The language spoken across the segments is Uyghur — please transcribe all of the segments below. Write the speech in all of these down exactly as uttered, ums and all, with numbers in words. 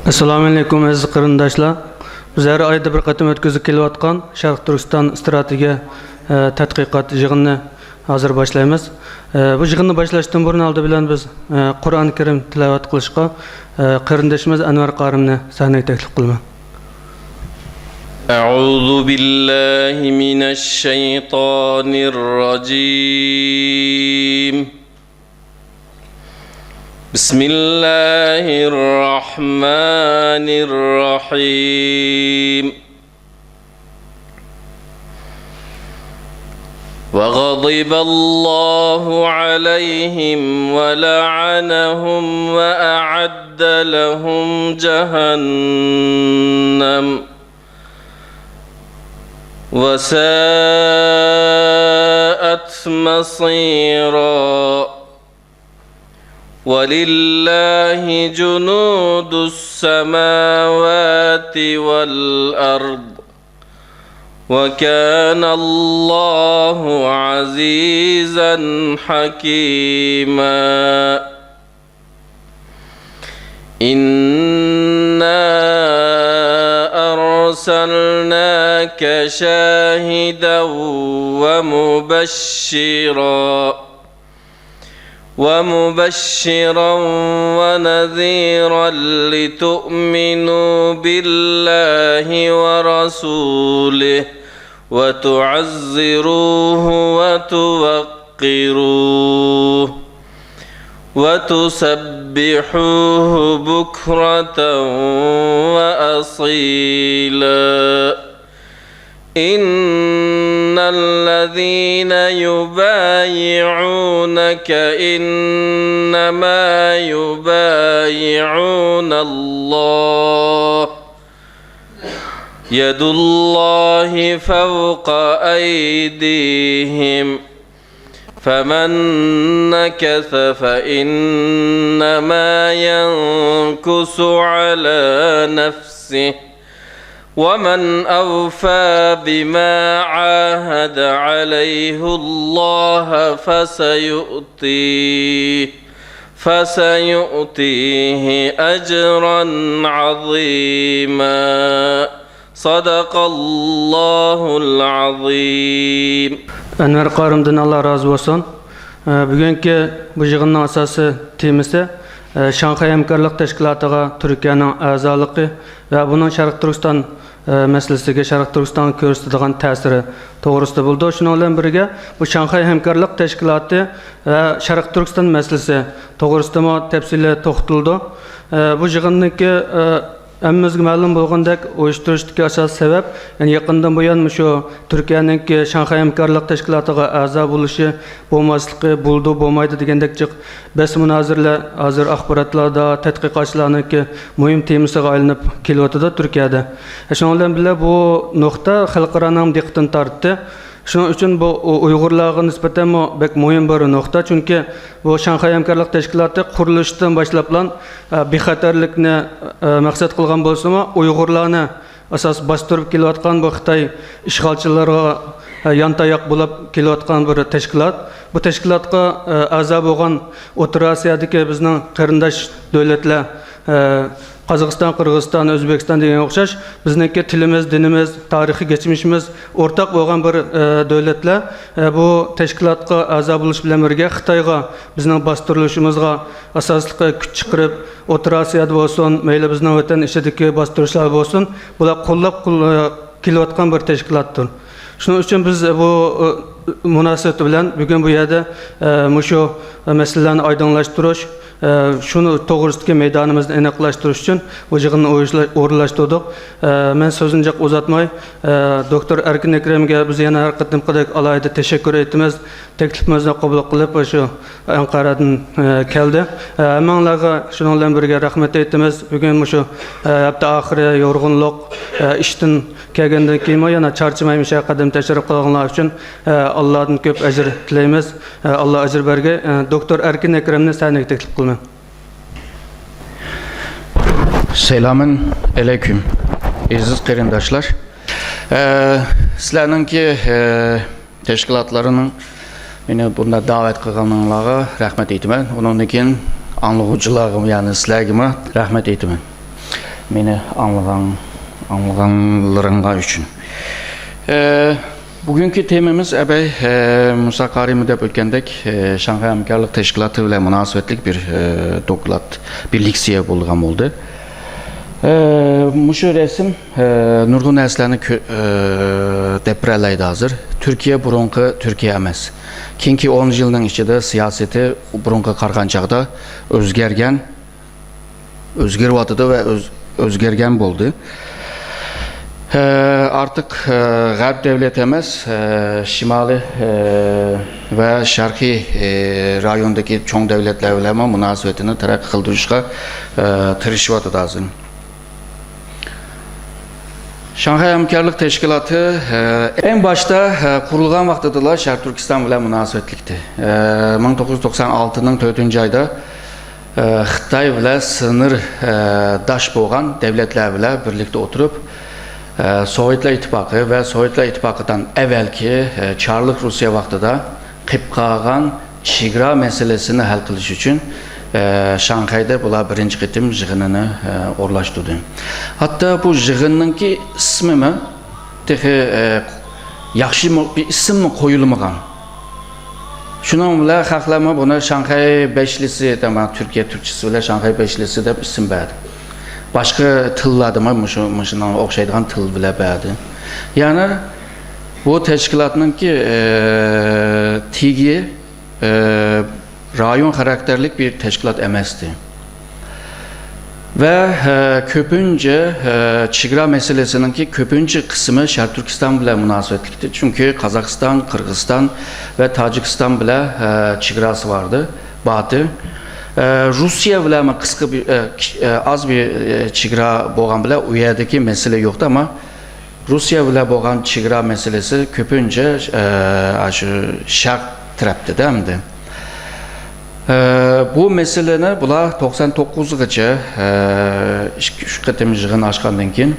ئەسسالامۇئەلەيكۇم، ئەزىز قېرىنداشلار. بىز ھەر ئايدا بىر قېتىم ئۆتكۈزۈپ كېلىۋاتقان شەرقىي تۈركىستان ئىستراتېگىيە، ئە، تەتقىقات يىغىنىنى ھازىر باشلايمىز. ئە، بۇ يىغىننى باشلاشتىن بۇرۇن ئالدى بىلەن بىز، ئە، قۇرئان كەرىم تىلاۋەت قىلىشقا، ئە، قېرىندىشىمىز ئەنۋەر قارىمنى سەھنىگە تەكلىپ قىلىمەن. أعوذ بالله من الشيطان الرجيم. بسم الله الرحمن الرحيم. وغضب الله عليهم ولعنهم وأعد لهم جهنم وساءت مصيرا. ولله جنود السماوات والأرض وكان الله عزيزا حكيما. إنا أرسلناك شاهدا ومبشرا ومبشرا ونذيرا لتؤمنوا بالله ورسوله وتعزروه وتوقروه وتسبحوه بكرة وأصيلا. إن الذين يبايعونك إنما يبايعون الله يد الله فوق أيديهم فمن نكث فإنما ينكث على نفسه ومن أوفى بما عاهد عليه الله فسيؤتيه فسيؤتيه أجرا عظيما. صدق الله العظيم. ئەنۋەر قارىمدىن ئاللا رازى بولسۇن. ئە، بۈگۈنكى بۇ يىغىننىڭ ئاساسىي تېمىسى، ئە، شاڭخەي ھەمكارلىق تەشكىلاتىغا تۈركىيەنىڭ ئەزالىقى ۋە بۇنىڭ شەرقىي تۈركىستان، ئە، مەسىلىسىگە، شەرقىي تۈركىستانغا كۆرسىتىدىغان تەسىرى توغرىسىدا بولىدۇ. شۇنىڭ بىلەن بىرگە، بۇ شاڭخەي ھەمكارلىق تەشكىلاتى ۋە شەرقىي تۈركىستان مەسىلىسى توغرىسىدىمۇ تەپسىلىي توختىلىدۇ. ئە، بۇ يىغىننىڭكى، ئە، ھەممىمىزگە مەلۇم بولغاندەك، ئۇيۇشتۇرۇشتىكى ئاساسىي سەۋەب، يەنى يېقىندىن بۇيان مۇشۇ تۈركىيەنىڭكى شاڭخەي ھەمكارلىق تەشكىلاتىغا ئەزا بولۇشى بولماسلىقى، بولىدۇ، بولمايدۇ دېگەندەك جىق بەس-مۇنازىرىلەر ھازىر ئاخباراتلاردا، تەتقىقاتچىلارنىڭكى مۇھىم تېمىسىغا ئايلىنىپ كېلىۋاتىدۇ تۈركىيەدە. شۇنىڭ بىلەن بىللە، بۇ نۇقتا خەلقئارانىڭ دىققىتىنى تارتتى. شۇنىڭ ئۈچۈن بۇ ئۇ-، ئۇيغۇرلارغا نىسبەتەنمۇ بەك مۇھىم بىر نۇقتا، چۈنكى بۇ شاڭخەي ھەمكارلىق تەشكىلاتى قۇرۇلۇشىدىن باشلاپلا، ئە، بىخەتەرلىكنى، ئە، مەقسەت قىلغان بولسىمۇ، ئۇيغۇرلارنى ئاساس باستۇرۇپ كېلىۋاتقان بۇ خىتاي ئىشغالچىلىرىغا، ئە، يانتاياق بولۇپ كېلىۋاتقان بىر تەشكىلات. بۇ تەشكىلاتقا، ئە، ئەزا بولغان ئوتتۇرا ئاسىيادىكى بىزنىڭ قېرىنداش دۆلەتلەر، ئە، قازاقىستان، قىرغىزىستان، ئۆزبېكىستان دېگەنگە ئوخشاش، بىزنىڭكى تىلىمىز، دىنىمىز، تارىخىي كەچمىشىمىز ئورتاق بولغان بىر، ئە، دۆلەتلەر، ئە، بۇ تەشكىلاتقا ئەزا بولۇش بىلەن بىرگە خىتايغا بىزنىڭ باستۇرۇلۇشىمىزغا ئاساسلىقى كۈچ چىقىرىپ، ئوتتۇرا ئاسىيادا بولسۇن، مەيلى بىزنىڭ ۋەتەن ئىچىدىكى باستۇرۇشلار بولسۇن، بۇلار قوللاپ قول-، كېلىۋاتقان بىر تەشكىلاتتۇر. شۇنىڭ ئۈچۈن بىز بۇ، ئە، مۇناسىۋىتى بىلەن بۈگۈن بۇ يەردە، ئە، مۇشۇ مەسىلىلەرنى ئايدىڭلاشتۇرۇش، ئە، شۇنىڭ توغرىسىدىكى مەيدانىمىزنى ئېنىقلاشتۇرۇش ئۈچۈن بۇ يىغىننى ئورۇنلا-، ئورۇنلاشتۇردۇق. ئە، مەن سۆزنى جىق ئۇزارتماي، ئە، دوكتور ئەركىن ئەكرەمگە بىز يەنە ھەر قېتىمقىدەك ئالاھىدە تەشەككۈر ئېيتىمىز. تەكلىپىمىزنى قوبۇل قىلىپ، شۇ ئەنقەرەدىن، ئە، كەلدى. ئە، ھەممىڭلارغا شۇنىڭ بىلەن بىرگە رەھمەت ئېيتىمىز. بۈگۈن مۇشۇ، ئە، ھەپتە ئاخىرى يورغۇنلۇق، ئە، ئىشتىن كەلگەندىن كېيىنمۇ يەنە چارچىماي مۇشۇ قەدەم تەشرىپ قىلغانلار ئۈچۈن، ئە، ئاللادىن كۆپ ئەجىر تىلەيمىز. ئە، ئاللا ئەجىر بەرگەي. ئە، دوكتور ئەركىن ئەكرەمنى سەھنىگە تەكلىپ قىلىمەن. سالامۇن ئەلەيكۇم، ئەزىز قېرىنداشلار. ئە، سىلەرنىڭكى، ئە، تەشكىلاتلىرىنىڭ مېنى بۇنداق دەۋەت قىلغىنىڭلارغا رەھمەت ئېيتىمەن. ئۇنىڭدىن كېيىن ئاڭلىغۇچىلارغىمۇ، يەنى سىلەرگىمۇ رەھمەت ئېيتىمەن. مېنى ئاڭلىغان، ئاڭلىغانلىرىڭلار ئۈچۈن. ئە، بۈگۈنكى تېمىمىز ئەبەي، ئە، مۇسا قارىمۇ دەپ ئۆتكەندەك، ئە، شاڭخەي ھەمكارلىق تەشكىلاتى بىلەن مۇناسىۋەتلىك بىر، ئە، دوكلات، بىر لېكسىيە بولىدىغان بولدى. ئە، مۇشۇ رەسىم، ئە، نۇرغۇن نەرسىلەرنى كۆ-، ئە، دەپ بېرەلەيدۇ ھازىر. تۈركىيە بۇرۇنقى تۈركىيە ئەمەس. كېيىنكى ئون يىلنىڭ ئىچىدە سىياسىتى بۇرۇنقىغا قارىغان چاغدا ئۆزگەرگەن، ئۆزگىرىۋاتىدۇ ۋە ئۆز-، ئۆزگەرگەن بولدى. ئە، ئارتۇق، ئە، غەرب دۆلەت ئەمەس، ئە، شىمالىي، ئە، ۋە شەرقىي، ئە، رايوندىكى چوڭ دۆلەتلەر بىلەنمۇ مۇناسىۋىتىنى تەرەققىي قىلدۇرۇشقا، ئە، تىرىشىۋاتىدۇ ھازىر. شاڭخەي ھەمكارلىق تەشكىلاتى، ئە، ئەڭ باشتا، ئە، قۇرۇلغان ۋاقتىدىلا شەرقىي تۈركىستان بىلەن مۇناسىۋەتلىكتى. ئە، مىڭ توققۇز يۈز توقسان ئالتىنىڭ تۆتىنچى ئايدا، ئە، خىتاي بىلەن سىنىر، ئە، داش بولغان دۆلەتلەر بىلەن بىرلىكتە ئولتۇرۇپ، ئە، سوۋېتلار ئىتتىپاقى ۋە سوۋېتلار ئىتتىپاقىدىن ئەۋۋەلكى، ئە، چارلىق روسىيە ۋاقتىدا قېلىپ قالغان چېگرا مەسىلىسىنى ھەل قىلىش ئۈچۈن، ئە، شاڭخەيدە بۇلار بىرىنچى قېتىم يىغىنىنى، ئە، ئورۇنلاشتۇردى. ھەتتا بۇ يىغىننىڭكى ئىسمىمۇ تېخى، ئە، ياخشى مۇ-، بىر ئىسىممۇ قويۇلمىغان. شۇنىڭ بىلەن خەقلەرمۇ بۇنى شاڭخەي بەشلىسى، تامام تۈركىيە تۈركچىسى بىلەن شاڭخەي بەشلىسى دەپ ئىسىم بەردى. باشقا تىللاردىمۇ مۇشۇ، مۇشۇنىڭغا ئوخشايدىغان تىل بىلەن بەردى. يەنى بۇ تەشكىلاتنىڭكى، ئە، تېگى، ئە، رايون خاراكتېرلىك بىر تەشكىلات ئەمەستى. ۋە، ئە، كۆپىنچە، ئە، چېگرا مەسىلىسىنىڭكى كۆپىنچە قىسمى شەرقىي تۈركىستان بىلەن مۇناسىۋەتلىكتى. چۈنكى قازاقىستان، قىرغىزىستان ۋە تاجىكىستان بىلەن، ئە، چېگراسى باردى، باتى. ئە، روسىيە بىلەنمۇ قىسقا بىر، ئە، كىش-، ئە، ئاز بىر، ئە، چېگرا بولغان بىلەن ئۇ يەردىكى مەسىلە يوقتى، ئەمما روسىيە بىلەن بولغان چېگرا مەسىلىسى كۆپىنچە، ئە، شۇ شەرق تەرەپتىدە ئەمدى. ئە، بۇ مەسىلىنى بۇلار توقسان توققۇزغىچە، ئە، ئىككى، ئۈچ قېتىم يىغىن ئاچقاندىن كېيىن،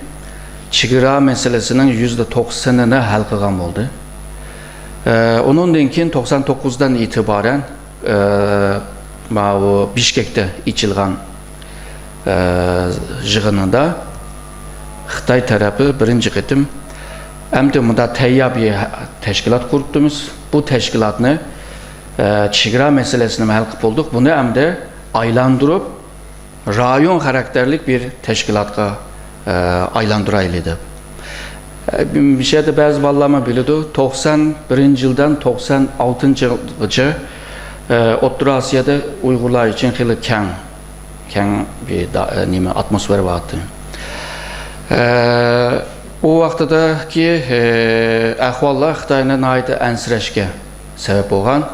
چېگرا مەسىلىسىنىڭ يۈزدە توقسىنىنى ھەل قىلغان بولدى. ئە، ئۇنىڭدىن كېيىن توقسان توققۇزدىن ئېتىبارەن، ئە، ماۋۇ بىشكەكتە ئېچىلغان، ئە، يىغىنىدا خىتاي تەرەپى بىرىنچى قېتىم، ئەمدى مۇنداق تەييار بىر تەشكىلات قۇرۇپتىمىز. بۇ تەشكىلاتنى، ئە، چېگرا مەسىلىسىنى ھەل قىلىپ بولدۇق. بۇنى ئەمدى ئايلاندۇرۇپ، رايون خاراكتېرلىك بىر تەشكىلاتقا، ئە، ئايلاندۇرايلى دەپ. ئە، مۇشۇ يەردە بەزى بالىلارمۇ بىلىدۇ، توقسان بىرىنچى يىلدىن توقسان ئالتىنچى يىلغىچە، ئە، ئوتتۇرا ئاسىيادا ئۇيغۇرلار ئۈچۈن خېلى كەڭ، كەڭ بىر دا-، ئە، نېمە، ئاتموسفېرا بارتى. ئە، ئۇ ۋاقتىدىكى، ئە، ئەھۋاللار خىتاينى ناھايىتى ئەنسىرەشكە سەۋەب بولغان.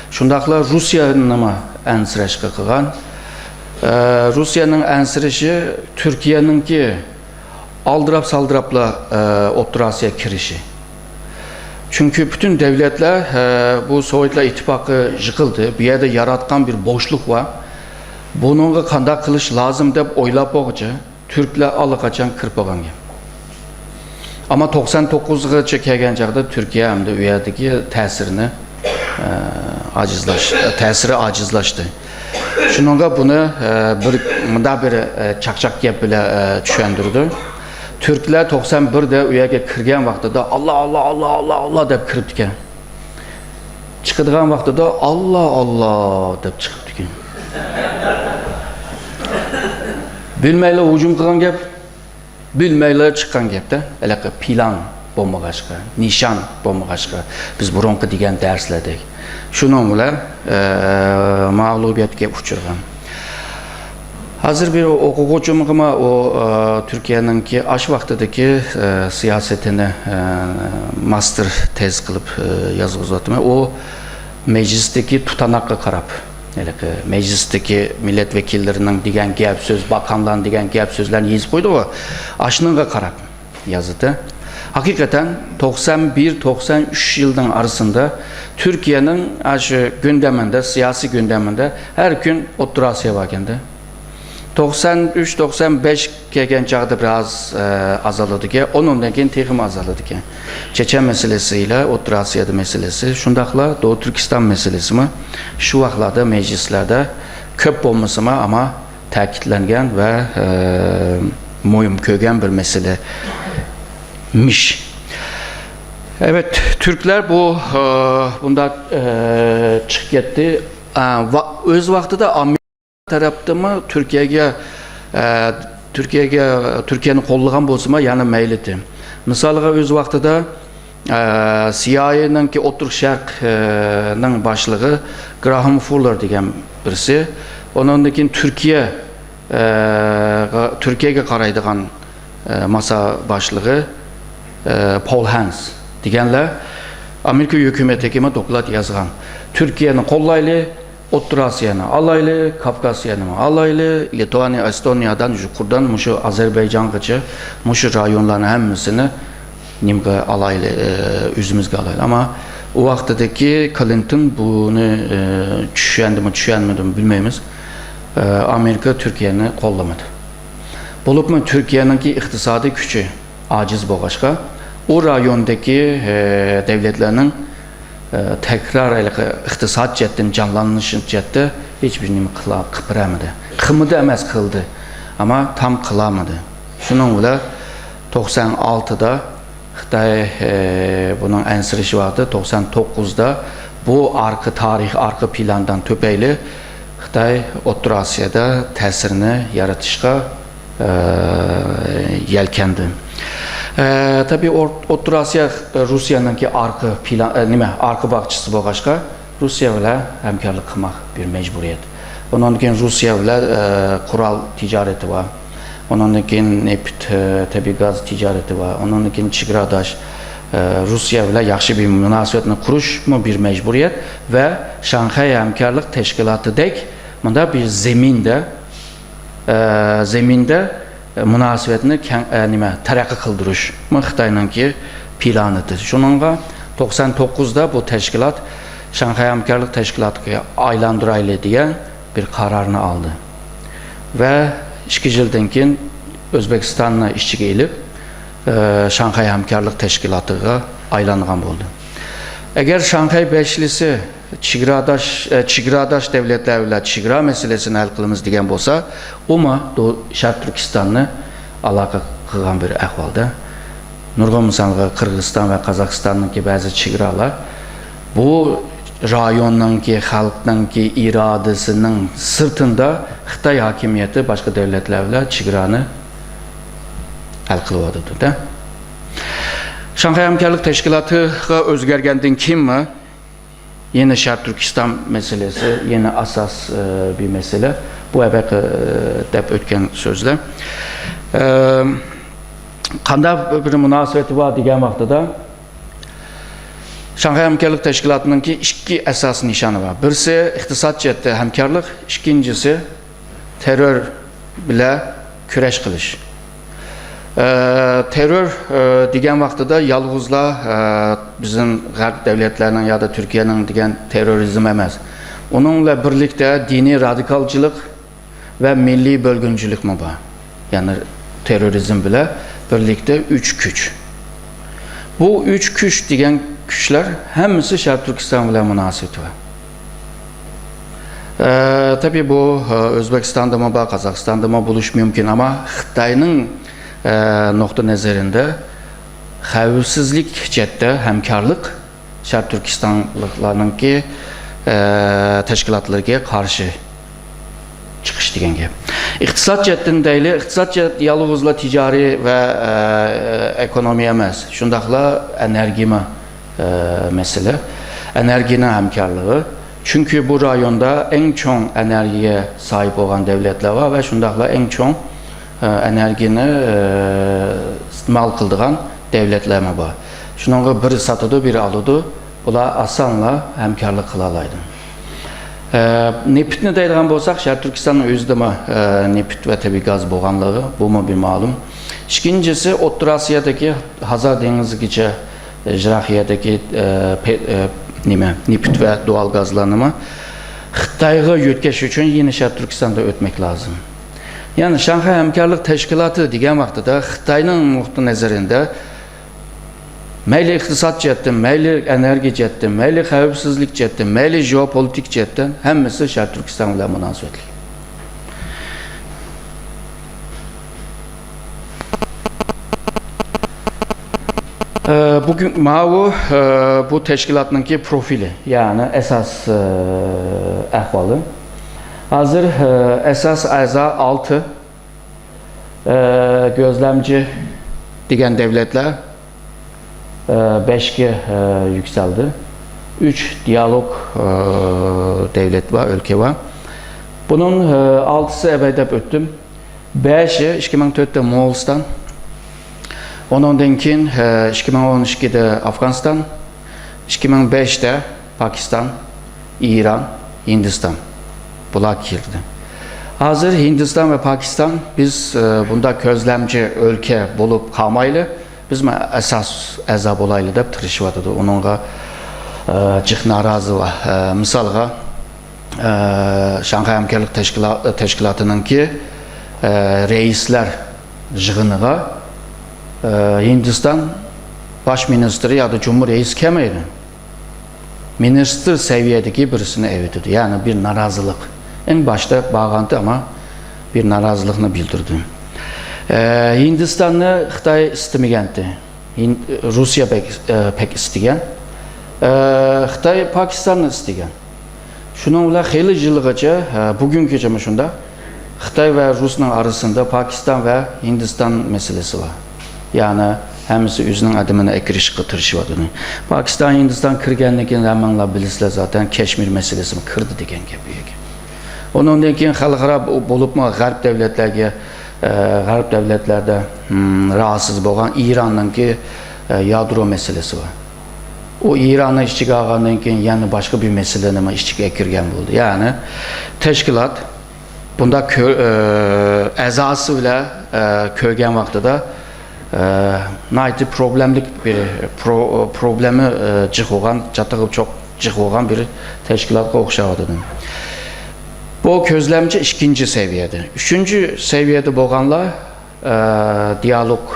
شۇنداقلا روسىيەنىمۇ ئەنسىرەشكە قىلغان. ئە، روسىيەنىڭ ئەنسىرىشى تۈركىيەنىڭكى ئالدىراپ-سالدىراپلا، ئە، ئوتتۇرا ئاسىياغا كىرىشى. چۈنكى پۈتۈن دۆلەتلەر، ئە، بۇ سوۋېتلار ئىتتىپاقى يىقىلدى. بۇ يەردە ياراتقان بىر بوشلۇق بار. بۇنىڭغا قانداق قىلىش لازىم دەپ ئويلاپ بولغۇچە، تۈركلەر ئاللىقاچان كىرىپ بولغان گەپ. ئەمما توقسان توققۇزغىچە كەلگەن چاغدا تۈركىيە ئەمدى ئۇ يەردىكى تەسىرىنى، ئە، ئاجىزلاش-، تەسىرى ئاجىزلاشتى. شۇنىڭغا بۇنى، ئە، بىر، مۇنداق بىر، ئە، چاقچاق گەپ بىلەن، ئە، چۈشەندۈردى. تۈركلەر توقسان بىردە ئۇ يەرگە كىرگەن ۋاقتىدا، «ئاللا، ئاللا، ئاللا، ئاللا، ئاللا» دەپ كىرىپتىكەن. چىقىدىغان ۋاقتىدا، «ئاللا، ئاللا» دەپ چىقىپتىكەن. بىلمەيلا ھۇجۇم قىلغان گەپ، بىلمەيلا چىققان گەپتە، ھېلىقى پىلان بولمىغاچقا، نىشان بولمىغاچقا، بىز بۇرۇنقى دېگەن دەرسلەردەك. شۇنىڭ بىلەن، ئە، مەغلۇبىيەتكە ئۇچرىغان. ھازىر بىر ئوقۇغۇچىمغىمۇ ئۇ، ئە، تۈركىيەنىڭكى ئاشۇ ۋاقتىدىكى، ئە، سىياسىتىنى، ئە، ماستېر تېز قىلىپ، ئە، يازغۇزۇۋاتىمەن. ئۇ مەجلىستىكى تۇتاناققا قاراپ، ھېلىقى مەجلىستىكى مىللەت ۋەكىللىرىنىڭ دېگەن گەپ سۆز، باكانلارنىڭ دېگەن گەپ سۆزلەرنى يېزىپ قويدىغۇ، ئاشۇنىڭغا قاراپ يازدى. ھەقىقەتەن توقسان بىر، توقسان ئۈچ يىلنىڭ ئارىسىدا تۈركىيەنىڭ ئاشۇ گۈندەمىندە، سىياسىي گۈندەمىندە ھەر كۈن ئوتتۇرا ئاسىيا باركەندە. توقسان ئۈچ، توقسان بەش كەلگەن چاغدا بىراز، ئە، ئازالىدىكەن، ئۇنىڭدىن كېيىن تېخىمۇ ئازالىدىكەن. چېچەن مەسىلىسى ئىلە ئوتتۇرا ئاسىيادا مەسىلىسى، شۇنداقلا دوغۇ تۈركىستان مەسىلىسىمۇ شۇ ۋاقىتلاردا مەجلىسلەردە كۆپ بولمىسىمۇ، ئەمما تەكىتلەنگەن ۋە، ئە، مۇھىم كۆرگەن بىر مەسىلىمىش. Evet, Türkler bu, e, bunda, e, چىقىپ كەتتى. E, va-, ئۆز ۋاقتىدا ئامېرىكا تەرەپتىمۇ تۈركىيەگە، e, تۈركىيەگە، تۈركىيەنى قوللىغان بولسىمۇ، يەنە مەيلىتى. مىسالغا، ئۆز ۋاقتىدا ئە، سىيائىينىڭكى ئوتتۇرا شەرقنىڭ باشلىقى گراھام فۇللېر دېگەن بىرسى. ئۇنىڭدىن كېيىن تۈركىيە، ئە، غا-، تۈركىيەگە قارايدىغان، ئە، ماسا باشلىقى، ئە، پول ھانس دېگەنلەر ئامېرىكا ھۆكۈمىتىگىمۇ دوكلات يازغان. تۈركىيەنى قوللايلى، ئوتتۇرا ئاسىيانى ئالايلى، كاۋكاز يەنىمۇ ئالايلى، لىتۋانىيە، ئېستونىيەدىن يۇقىرىدىن مۇشۇ ئازەربەيجانغىچە مۇشۇ رايونلارنى ھەممىسىنى نېمىگە ئالايلى، ئى، ئۆزىمىزگە ئالايلى. ئەمما ئۇ ۋاقتىدىكى كلىنتون بۇنى، ئى، چۈشەندىمۇ، چۈشەنمىدىمۇ بىلمەيمىز. ئى، ئامېرىكا تۈركىيەنى قوللىمىدى. بولۇپمۇ تۈركىيەنىڭكى ئىقتىسادىي كۈچى ئاجىز بولغاچقا، ئۇ رايوندىكى، ئى، دۆلەتلەرنىڭ ئى، تەكرار ھېلىقى ئىقتىساد جەھەتتىن جانلىنىش جەھەتتە ھېچبىر نېمە قىلا-، قىلىپ بېرەلمىدى. قىلمىدى ئەمەس، قىلدى. ئەمما تام قىلالمىدى. شۇنىڭ بىلەن توقسان ئالتىدا خىتاي، ئى، بۇنىڭ ئەنسىرىشى ۋاقتى توقسان توققۇزدا بۇ ئارقا تارىخ، ئارقا پىلاندىن تۈپەيلى خىتاي ئوتتۇرا ئاسىيادا تەسىرنى يارىتىشقا ئە، يەلكەندى. ئە، تەبىئىي ئور-، ئوتتۇرا ئاسىيا، ئە، روسىيەنىڭكى ئارقا پىلان، ئە، نېمە، ئارقا باغچىسى بولغاچقا، روسىيە بىلەن ھەمكارلىق قىلماق بىر مەجبۇرىيەت. ئۇنىڭدىن كېيىن روسىيە بىلەن، ئە، قورال تىجارىتى بار. ئۇنىڭدىن كېيىن نېفىت، ئە، تەبىئىي گاز تىجارىتى بار. ئۇنىڭدىن كېيىن چېگراداش، ئە، روسىيە بىلەن ياخشى بىر مۇناسىۋەتنى قۇرۇشمۇ بىر مەجبۇرىيەت ۋە شاڭخەي ھەمكارلىق تەشكىلاتىدەك مۇنداق بىر زېمىندە ئە، زېمىندە، ئە، مۇناسىۋەتنى كەڭ، ئە، نېمە، تەرەققىي قىلدۇرۇشمۇ خىتاينىڭكى پىلانى ئىدى. شۇنىڭغا توقسان توققۇزدا بۇ تەشكىلات شاڭخەي ھەمكارلىق تەشكىلاتىغا ئايلاندۇرايلى دېگەن بىر قارارنى ئالدى. ۋە ئىككى يىلدىن كېيىن ئۆزبېكىستاننى ئىچىگە ئېلىپ، ئە، شاڭخەي ھەمكارلىق تەشكىلاتىغا ئايلانغان بولدى. ئەگەر شاڭخەي بەشلىسى چېگراداش، ئە، چېگراداش دۆلەتلەر بىلەن چېگرا مەسىلىسىنى ھەل قىلىمىز دېگەن بولسا، ئۇمۇ دو-، شەرقىي تۈركىستاننى ئالاقە قىلغان بىر ئەھۋالدا. نۇرغۇن مىسالغا قىرغىزىستان ۋە قازاقىستاننىڭكى بەزى چېگرالار بۇ رايوننىڭكى، خەلقنىڭكى ئىرادىسىنىڭ سىرتىندا خىتاي ھاكىمىيىتى باشقا دۆلەتلەر بىلەن چېگرانى ھەل قىلىۋاتىدۇ-دە. شاڭخەي ھەمكارلىق تەشكىلاتىغا ئۆزگەرگەندىن كېيىنمۇ يەنە شەرقىي تۈركىستان مەسىلىسى، يەنە ئاساس، ئى، بىر مەسىلە. بۇ ھەققىدە، ئى، دەپ ئۆتكەن سۆزلەر. ئى، قانداق بىر مۇناسىۋىتى بار دېگەن ۋاقتىدا، شاڭخەي ھەمكارلىق تەشكىلاتىنىڭكى ئىككى ئاساس نىشانى بار. بىرسى ئىقتىساد جەھەتتە ھەمكارلىق، ئىككىنچىسى تېررور بىلەن كۈرەش قىلىش. ئە، تېررور، ئە، دېگەن ۋاقتىدا يالغۇزلا، ئە، بىزنىڭ غەرب دۆلەتلەرنىڭ يادا تۈركىيەنىڭ دېگەن تېررورىزم ئەمەس. ئۇنىڭ بىلەن بىرلىكتە دىنىي رادىكالچىلىق ۋە مىللىي بۆلگۈنچىلىكمۇ بار. يەنى تېررورىزم بىلەن بىرلىكتە ئۈچ كۈچ. بۇ ئۈچ كۈچ دېگەن كۈچلەر ھەممىسى شەرقىي تۈركىستان بىلەن مۇناسىۋىتى بار. ئە، تەبىئىي بۇ، ئە، ئۆزبېكىستاندىمۇ بار، قازاقىستاندىمۇ بولۇشى مۇمكىن، ئەمما خىتاينىڭ، ئە، نۇقتىئى نەزىرىدە خەۋپسىزلىك جەھەتتە ھەمكارلىق شەرقىي تۈركىستانلىقلارنىڭكى، ئە، تەشكىلاتلىرىغا قارشى چىقىش دېگەن گەپ. ئىقتىساد جەھەتتىن دەيلى، ئىقتىساد جەھەت يالغۇزلا تىجارىي ۋە، ئە، ئېكونومىيە ئەمەس، شۇنداقلا ئېنېرگىيىمۇ، ئە، مەسىلە. ئېنېرگىيىنىڭ ھەمكارلىقى. چۈنكى بۇ رايوندا ئەڭ چوڭ ئېنېرگىيە ساھىب بولغان دۆلەتلەر بار ۋە شۇنداقلا ئەڭ چوڭ، ئە، ئېنېرگىيىنى، ئە، ئىستېمال قىلىدىغان دۆلەتلەرمۇ بار. شۇنىڭغا بىرى ساتىدۇ، بىرى ئالىدۇ. بۇلار ئاسانلا ھەمكارلىق قىلالايدۇ. ئە، نېفىتنى دەيدىغان بولساق، شەرقىي تۈركىستاننىڭ ئۆزىدىمۇ، ئە، نېفىت ۋە تەبىئىي گاز بولغانلىقى، بۇمۇ بىر مەلۇم. ئىككىنچىسى، ئوتتۇرا ئاسىيادىكى ھازار دېڭىزىگىچە، ئە، يىراق يەردىكى، ئە، پې-، ئە، نېمە، نېفىت ۋە دۇئال گازلارنىمۇ خىتايغا يۆتكەش ئۈچۈن يەنە شەرقىي تۈركىستاندا ئۆتمەك لازىم. يەنى شاڭخەي ھەمكارلىق تەشكىلاتى دېگەن ۋاقتىدا خىتاينىڭ نۇقتىئى نەزىرىدە مەيلى ئىقتىساد جەھەتتىن، مەيلى ئېنېرگىيە جەھەتتىن، مەيلى خەۋپسىزلىك جەھەتتىن، مەيلى ژېئوپولىتىك جەھەتتىن ھەممىسى شەرقىي تۈركىستان بىلەن مۇناسىۋەتلىك. ئە، بۈگۈن ماۋۇ، ئە، بۇ تەشكىلاتنىڭكى پروفىلى، يەنى ئاساس، ئە، ئەھۋالى. ھازىر، ئە، ئاساس ئەزا ئالتە، ئە، گۆزلەمچى دېگەن دەۋلەتلەر، ئە، بەشكە، ئە، يۈكسەلدى. ئۈچ دىيالوگ، ئە، دەۋلەت بار، ئۆلكە بار. بۇنىڭ، ئە، ئالتىسى ئەۋەي دەپ ئۆتتۈم. بەشى ئىككى مىڭ تۆتتە موڭغۇلىستان، ئۇنىڭدىن كېيىن، ئە، ئىككى مىڭ ئون ئىككىدە ئافغانىستان، ئىككى مىڭ بەشتە پاكىستان، ئىران، ھىندىستان. بۇلار كىردى. ھازىر ھىندىستان ۋە پاكىستان بىز، ئە، بۇنداق كۆزلەمچى ئۆلكە بولۇپ قالمايلى، بىزمۇ ئاساس ئەزا بولايلى دەپ تىرىشىۋاتىدۇ. ئۇنىڭغا، ئە، جىق نارازى بار. ئە، مىسالغا، ئە، شاڭخەي ھەمكارلىق تەشكىلا-، تەشكىلاتىنىڭكى، ئە، رەئىسلەر يىغىنىغا، ئە، ھىندىستان باش مىنىستىرى يادا جۇمھۇر رەئىسى كەلمەيدۇ. مىنىستىر سەۋىيەدىكى بىرسىنى ئەۋېتىدۇ. يەنى بىر نارازىلىق. ئەڭ باشتا بارغانتى، ئەمما بىر نارازىلىقنى بىلدۈردى. ئە، ھىندىستاننى خىتاي ئىستىمىگەنتى. ھىن-، روسىيە بەك، ئە، پەك ئىستىگەن. ئە، خىتاي پاكىستاننى ئىستىگەن. شۇنىڭ بىلەن خېلى يىلغىچە، ئە، بۈگۈنگىچە مۇشۇنداق خىتاي ۋە رۇسنىڭ ئارىسىندا پاكىستان ۋە ھىندىستان مەسىلىسى بار. يەنى ھەممىسى ئۆزىنىڭ ئادىمىنى ئەكىرىشقا تىرىشىۋاتىدۇ. پاكىستان، ھىندىستان كىرگەندىن كېيىن ھەممىڭلار بىلىسىلەر زاتەن كەشمىر مەسىلىسىمۇ كىردى دېگەن گەپ بۇ يەرگە. ئۇنىڭدىن كېيىن خەلقئارا بولۇپمۇ غەرب دەۋلەتلەرگە، ئە، غەرب دەۋلەتلەردە، ھىم، راھەتسىز بولغان ئىراننىڭكى، ئە، يادرو مەسىلىسى بار. ئۇ ئىراننى ئىچىگە ئالغاندىن كېيىن يەنە باشقا بىر مەسىلىنىمۇ ئىچىگە كىرگەن بولدى. يەنى تەشكىلات بۇنداق كۆ-، ئە، ئەزاسى بىلەن، ئە، كۆرگەن ۋاقتىدا، ئە، ناھايىتى پروبلېمىلىك بىر، پرو-، پروبلېما، ئە، جىق بولغان، چاتىقى چوق جىق بولغان بىر تەشكىلاتقا ئوخشاۋاتىدۇ. بۇ كۆزلەمچى ئىككىنچى سەۋىيەدە. ئۈچىنچى سەۋىيەدە بولغانلار، ئە، دىيالوگ،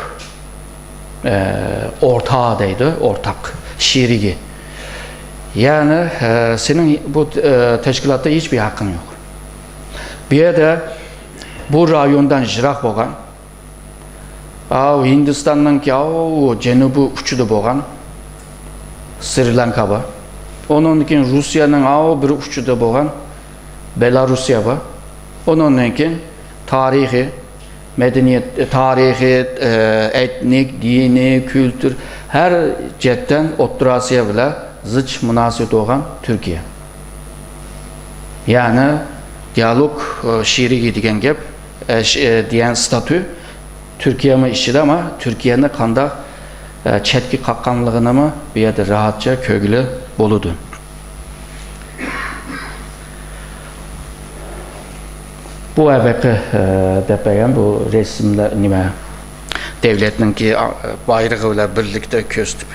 ئە، ئورتاق دەيدۇ، ئورتاق، شېرىكى. يەنى، ئە، سېنىڭ بۇ، ئە، تەشكىلاتتا ھېچبىر ھەققىڭ يوق. بۇ يەردە بۇ رايوندىن يىراق بولغان، ئاۋۇ ھىندىستاننىڭكى، ئاۋۇ جەنۇبىي ئۇچىدا بولغان سرى لانكا بار. ئۇنىڭدىن كېيىن روسىيەنىڭ ئاۋۇ بىر ئۇچىدا بولغان بېلاروسىيە بار. ئۇنىڭدىن كېيىن تارىخىي، مەدەنىيەت، تارىخىي، ئېتنىك، دىنىي، كۈلتۈر، ھەر جەھەتتىن ئوتتۇرا ئاسىيا بىلەن زىچ مۇناسىۋىتى بولغان تۈركىيە. يەنى دىيالوگ، ئە، شېرىكى دېگەن گەپ، ئە، ش-، ئە، دېگەن ستاتۇ تۈركىيەمۇ ئىچىدە، ئەمما تۈركىيەنى قانداق، ئە، چەتكە قاققانلىقىنىمۇ بۇ يەردە راھەتچە كۆرگىلى بولىدۇ. بۇ ھەقىقىي، ئە، دەپ بەرگەن بۇ رەسىملەر نېمە؟ دەۋلەتنىڭكى، ئا، بايرىقى بىلەن بىرلىكتە كۆرسىتىپ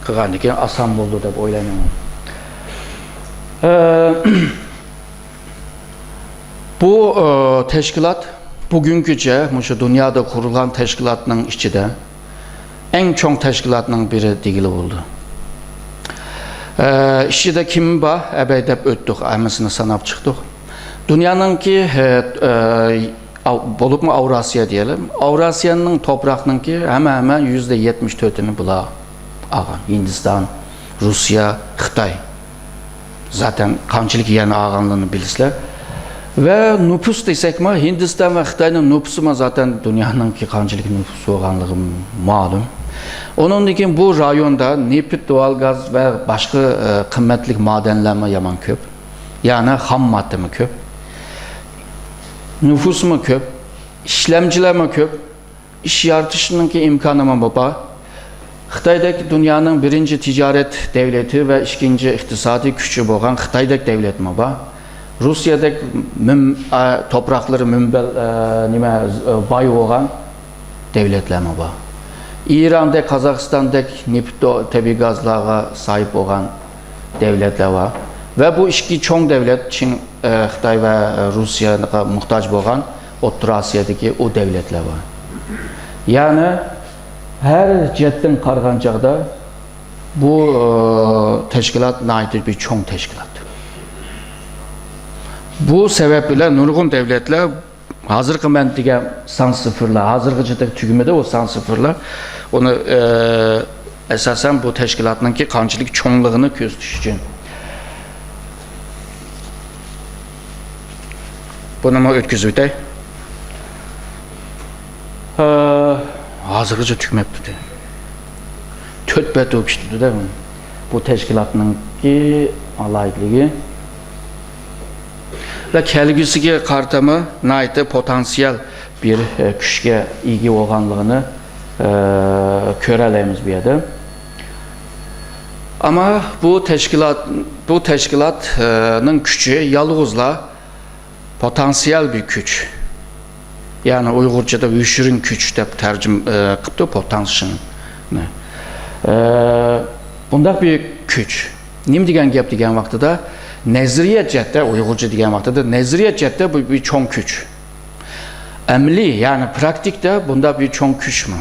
قىلغاندىكىن ئاسان بولىدۇ دەپ ئويلايمەن. ئە، بۇ، ئە، تەشكىلات بۈگۈنگىچە مۇشۇ دۇنيادا قۇرۇلغان تەشكىلاتنىڭ ئىچىدە ئەڭ چوڭ تەشكىلاتنىڭ بىرى دېگىلى بولىدۇ. ئە، ئىچىدە كىم بار؟ ئەبەي دەپ ئۆتتۇق، ھەممىسىنى ساناپ چىقتۇق. دۇنيانىڭكى، ئە، ئە، ئاۋ-، بولۇپمۇ ئاۋراسىيا دېيەلى. ئاۋراسىيانىڭ توپراقنىڭكى ھەممە، ھەممە يۈزدە يەتمىش تۆتىنى بۇلار ئالغان. ھىندىستان، روسىيە، خىتاي. زاتەن قانچىلىك يەرنى ئالغانلىقىنى بىلىسىلەر. ۋە نوپۇس دېسەكمۇ، ھىندىستان ۋە خىتاينىڭ نوپۇسىمۇ زاتەن دۇنيانىڭكى قانچىلىك نوپۇس بولغانلىقى مەلۇم. ئۇنىڭدىن كېيىن بۇ رايوندا نېفىت، دۇۋال گاز ۋە باشقا، ئە، قىممەتلىك مادەنلەرمۇ يامان كۆپ. يەنى خام ماددىمۇ كۆپ. نوپۇسمۇ كۆپ. ئىشلەمچىلەرمۇ كۆپ. ئىش يارىتىشنىڭكى ئىمكانىمۇ بار. خىتايدەك دۇنيانىڭ بىرىنچى تىجارەت دەۋلىتى ۋە ئىككىنچى ئىقتىسادىي كۈچى بولغان خىتايدەك دەۋلەتمۇ بار. روسىيەدەك مۈم-، ئا، توپراقلىرى مۈنبەل، ئا، نېمە، ئا، باي بولغان دەۋلەتلەرمۇ بار. ئىراندەك، قازاقىستاندەك نېفىت، تەبىئىي گازلارغا ساھىب بولغان دەۋلەتلەر بار. ۋە بۇ ئىككى چوڭ دەۋلەت، چىڭ، ئە، خىتاي ۋە روسىيەگە موھتاج بولغان ئوتتۇرا ئاسىيادىكى ئۇ دەۋلەتلەر بار. يەنى ھەر جەھەتتىن قارىغان چاغدا بۇ، ئە، تەشكىلات ناھايىتى بىر چوڭ تەشكىلات. بۇ سەۋەب بىلەن نۇرغۇن دەۋلەتلەر ھازىرقى مەن دېگەن سان سىفىرلار، ھازىرغىچە تۈگىمىدى ئۇ سان سىفىرلار. ئۇنى، ئە، ئاساسەن بۇ تەشكىلاتنىڭكى قانچىلىك چوڭلۇقىنى كۆرسىتىش ئۈچۈن. بۇنىمۇ ئۆتكۈزۈۋېتەي. ئە، ھازىرغىچە تۈگىمەپتۇ. تۆت بەت ئوقۇشتۇردى-دە بۇ تەشكىلاتنىڭكى ئالاھىدىلىكى. ۋە كەلگۈسىگە قارىتىمۇ ناھايىتى پوتېنسىيال بىر، ئە، كۈچكە ئىگە بولغانلىقىنى، ئە، كۆرەلەيمىز بۇ يەردە. ئەمما بۇ تەشكىلات، بۇ تەشكىلاتنىڭ كۈچى يالغۇزلا پوتېنسىيال بىر كۈچ. يەنى ئۇيغۇرچىدا ۋۈشۈرۈن كۈچ دەپ تەرجىمە، ئە، قىپتۇ، پوتېنشىننى. ئە، بۇنداق بىر كۈچ. نېمە دېگەن گەپ دېگەن ۋاقتىدا، نەزەرىيە جەھەتتە، ئۇيغۇرچە دېگەن ۋاقتىدا، نەزەرىيە جەھەتتە بۇ بىر چوڭ كۈچ. ئەمەلىي، يەنى پراكتىكىدا بۇنداق بىر چوڭ كۈچمۇ؟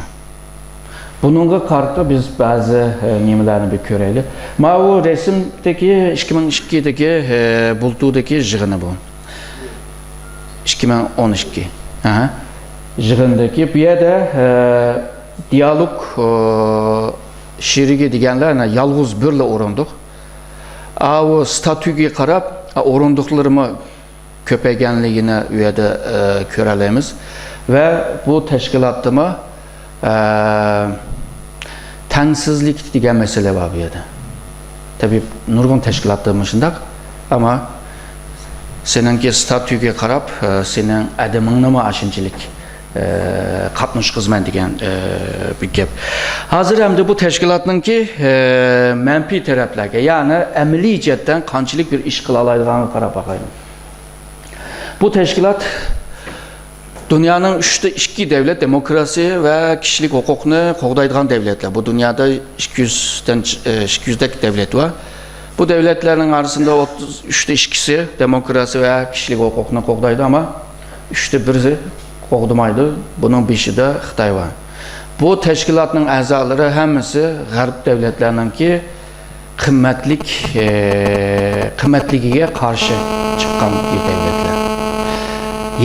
بۇنىڭغا قارىتا بىز بەزى، ئە، نېمىلەرنى بىر كۆرەيلى. ماۋۇ رەسىمدىكى ئىككى مىڭ ئىككىدىكى، ئە، بۇلتۇردىكى يىغىنى بۇ. ئىككى مىڭ ئون ئىككى. ئەھە. يىغىندىكى بۇ يەردە، ئە، دىيالوگ، ئە، شېرىكى دېگەنلەر، ئەنە، يالغۇز بىرلا ئورۇندۇق. ئاۋۇ ستاتۇتقا قاراپ، ئا، ئورۇندۇقلىرىمۇ كۆپەيگەنلىكىنى ئۇ يەردە، ئە، كۆرەلەيمىز. ۋە بۇ تەشكىلاتتىمۇ، ئە، تەڭسىزلىك دېگەن مەسىلە بار بۇ يەردە. تەبىئىي، نۇرغۇن تەشكىلاتتا مۇشۇنداق. ئەمما سېنىڭكى ستاتۇتقا قاراپ، ئە، سېنىڭ ئادىمىڭنىمۇ ئاشۇنچىلىك، ئە، قاتناشقۇزىمەن دېگەن، ئە، بىر گەپ. ھازىر ئەمدى بۇ تەشكىلاتنىڭكى، ئە، مەنپىي تەرەپلەرگە، يەنى ئەمەلىي جەھەتتىن قانچىلىك بىر ئىش قىلالايدىغانغا قاراپ باقايلى. بۇ تەشكىلات دۇنيانىڭ ئۈچتە ئىككى دەۋلەت دېموكراتىيە ۋە كىشىلىك ھوقۇقنى قوغدايدىغان دەۋلەتلەر. بۇ دۇنيادا ئىككى يۈزدىن، ئىككى يۈزدەك دەۋلەت بار. بۇ دەۋلەتلەرنىڭ ئارىسىدا ئوتتۇز، ئۈچتە ئىككىسى دېموكراتىيە ۋە كىشىلىك ھوقۇقنى قوغدايدۇ، ئەمما ئۈچتە بىرى قوغدىمايدۇ. بۇنىڭ بېشىدا خىتاي بار. بۇ تەشكىلاتنىڭ ئەزالىرى ھەممىسى غەرب دەۋلەتلەرنىڭكى قىممەتلىك، ئى، قىممەتلىكىگە قارشى چىققان بىر دەۋلەتلەر.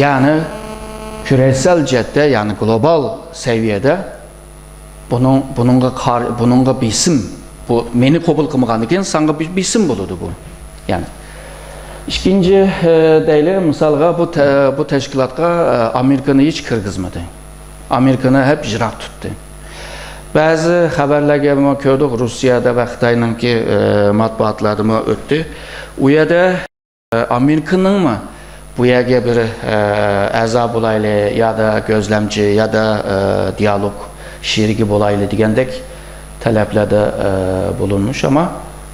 يەنى كۈرەشسەل جەھەتتە، يەنى گلوبال سەۋىيەدە بۇنىڭ، بۇنىڭغا قار-، بۇنىڭغا بېسىم، بۇ مېنى قوبۇل قىلمىغاندىن كېيىن ساڭا بىر بېسىم بولىدۇ بۇ. يەنى ئىككىنچى، ئى، دەيلى، مىسالغا بۇ تە-، بۇ تەشكىلاتقا، ئى، ئامېرىكىنى ھېچ كىرگۈزمىدى. ئامېرىكىنى ھەپ يىراق تۇتتى. بەزى خەۋەرلەرگىمۇ كۆردۇق، روسىيەدە ۋە خىتاينىڭكى، ئى، مەتبۇئاتلاردىمۇ ئۆتتى. ئۇ يەردە، ئى، ئامېرىكىنىڭمۇ بۇ يەرگە بىر، ئى، ئەزا بولايلى، يادا گۆزلەمچى، يادا، ئى، دىيالوگ شېرىكى بولايلى دېگەندەك تەلەپلەردە، ئى، بولۇنمىش، ئەمما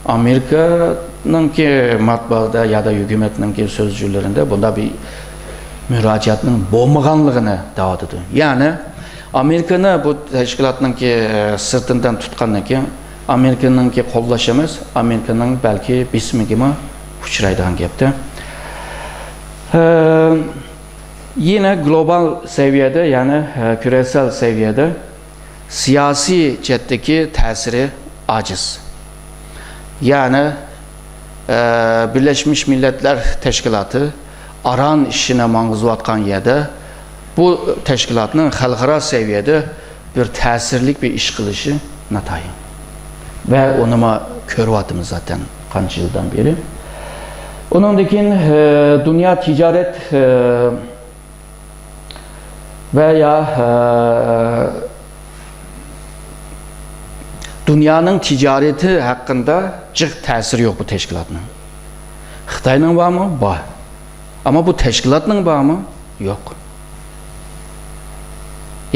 ئامېرىكىنىڭكى مەتبۇئاتىدا يادا ھۆكۈمەتنىڭكى سۆزچىلىرىدە بۇنداق بىر مۇراجىئەتنىڭ بولمىغانلىقىنى دەۋاتىدۇ. يەنى ئامېرىكىنى بۇ تەشكىلاتنىڭكى، ئى، سىرتىدىن تۇتقاندىن كېيىن، ئامېرىكىنىڭكى قوللاش ئەمەس، ئامېرىكىنىڭ بەلكى بېسىمىگىمۇ ئۇچرايدىغان گەپتە. ئى، يەنە گلوبال سەۋىيەدە، يەنى، ئى، كۈرەشسەل سەۋىيەدە سىياسىي جەھەتتىكى تەسىرى ئاجىز. يەنى، ئە، بىرلەشمىش مىللەتلەر تەشكىلاتى ئاران ئىشىنى ماڭغۇزۇۋاتقان يەردە بۇ تەشكىلاتنىڭ خەلقئارا سەۋىيەدە بىر تەسىرلىك بىر ئىش قىلىشى ناتايىن. ۋە ئۇنىمۇ كۆرۈۋاتىمىز زاتەن قانچە يىلدىن بېرى. ئۇنىڭدىن كېيىن، ئە، دۇنيا تىجارەت، ئە، ۋە يا، ئە، دۇنيانىڭ تىجارىتى ھەققىدە جىق تەسىرى يوق بۇ تەشكىلاتنىڭ. خىتاينىڭ بارمۇ؟ بار. ئەمما بۇ تەشكىلاتنىڭ بارمۇ؟ يوق.